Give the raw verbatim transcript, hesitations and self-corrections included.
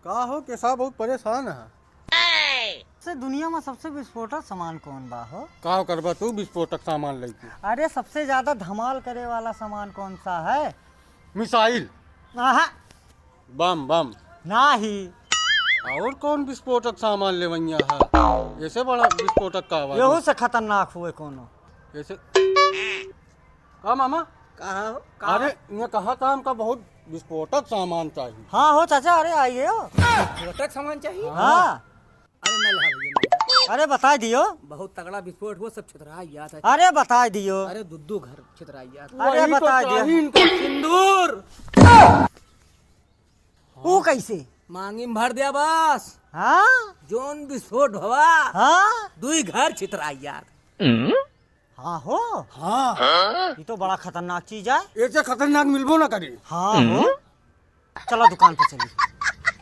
का हो केशव, बहुत परेशान है? से दुनिया में सबसे विस्फोटक सामान कौन बा हो? का करबा तू विस्फोटक सामान लेके? अरे, सबसे ज्यादा धमाल करे वाला सामान कौन सा है? मिसाइल। आहा। बम, बम। नाही। और कौन विस्फोटक सामान लेवैया है? ऐसे बड़ा विस्फोटक का बा? यहू से खतरनाक हुए कोनो। ऐसे का मामा? कहा हो? का? अरे, ये कहा था हमका बहुत विस्फोटक सामान चाहिए। हाँ हो चाचा, अरे आइए हो। विस्फोटक सामान चाहिए? हाँ। अरे मैं ला भैया, मैं ला। अरे बताइ दियो। बहुत तगड़ा विस्फोट हुआ, सब छितराइ जात है। अरे बताइ दियो। अरे दुद्दू घर छितराइ जात है। अरे वही तो बताइ दियो। चाहिए इनको। सिंदूर। ऊ कैसे? मांगी में भर दिया बस। हाँ? जोन विस्फोट भवा। हाँ? दुई घर छितराइ जात। हाँ हो? हाँ। ये तो बड़ा खतरनाक चीज है। ऐसे खतरनाक मिलबो ना करे। हाँ हो? चला दुकान पे चली।